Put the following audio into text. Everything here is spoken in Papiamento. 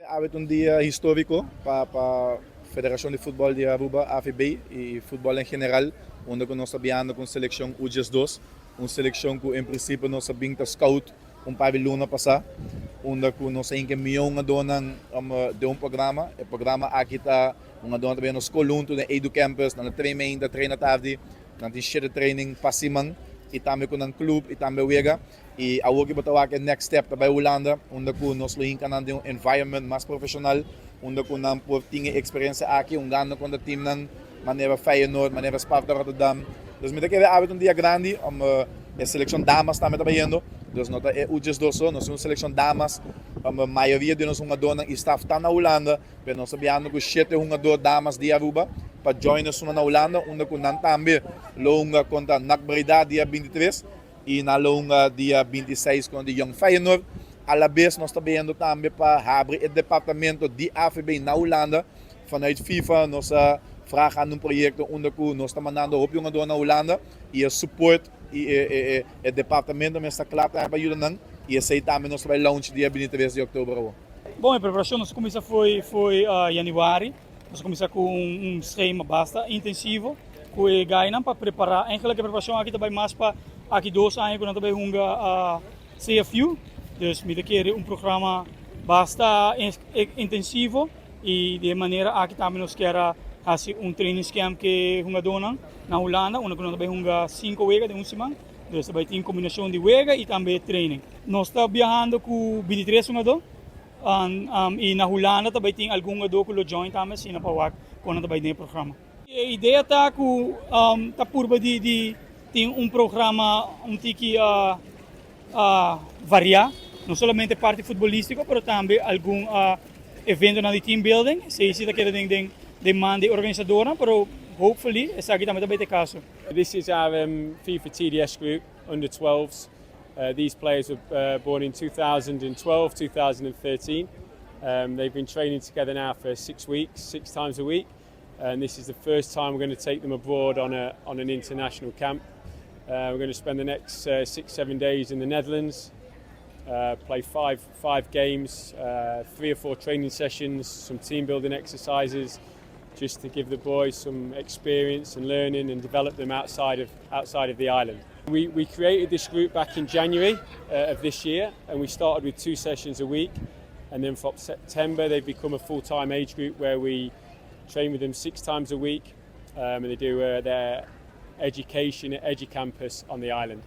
Awe ta un dia historico pa Federacion di Futbol di Aruba, AVB, y futbol en general, unda cu nos ta biando cu un seleccion U12, un seleccion cu en principio nos a bin ta scout un par di luna pasa, unda cu nos a hinca miyon hungadornan den un programa. E programa aki ta hungadornan ta bini na scol hunto den Edu Campus, nan ta train mainta, train atardi, nan tin shete training pa siman y tambe cu nan club y tambe wega. Y awor ki bo ta wak e next step ta bay Hulanda, unda cu nos lo hinca nan den un environment mas profesional, unda cu nan por tin e experiencia aki hungando contra teamnan manera Feyenoord, manera Sparta Rotterdam. Dus mi ta kere awe ta un dia grandi, om e seleccion damas tambe ta bayendo, dus no ta e U12 so, nos tin un seleccion damas, om mayoria di nos hungadornan y staff ta na Hulanda, pero nos ta biando cu shete hungador damas di Aruba pa join esunnan na Hulanda, unda cu nan tambe lo hunga contra NAC Breda dia 23. Y na lo hunga dia 26 con di Jong Feyenoord. Alabes nos ta beyendo tambe pa habri e departamento di AVB na Hulanda. Vanuit FIFA nos a vraag aan un proyecto unda cu nos ta mandando hopi hungador na Hulanda y e support y e departamento mes ta cla tambe pa yuda nan y esey tambe nos ta bay launch dia 23 di october awo. Bon, e preparacion nos a cuminsa foi januari. Nos a cuminsa cu un schema basta intensivo cu e gainan pa prepara. Eigenlijk e preparacion aki ta bay mas pa aki 2 aña cu nan ta bay hunga CFU. Dus mi ta kere un programa basta intensivo y di manera aki tambe nos kier haci un training camp cu hungadornan na Hulanda, unda cu nan ta bay hunga cinco wega den un siman. Dus ta bay tin combinacion di wega y tambe training. Nos ta viajando cu 23 hungador. Y na Hulanda tambe tin algun hungador cu lo join tambe asina pa wak con nan ta bay den e programa. E idea ta cu ta purba di tin un programa un tiki varia, no solamente parti futbolistico, pero tambe algun eventonan di team building. Esey ta keda den man di organisadornan, pero hopefully esaki tambe ta bay ta e caso. This is our FIFA TDS group, under 12s. These players were born in 2012, 2013. They've been training together now for 6 weeks, six times a week. And this is the first time we're going to take them abroad on an international camp. We're going to spend the next 6, 7 days in the Netherlands, play five games, three or four training sessions, some team building exercises, just to give the boys some experience and learning and develop them outside of the island. We created this group back in January of this year, and we started with two sessions a week, and then from September they've become a full-time age group where we train with them six times a week, and they do their education at EduCampus on the island.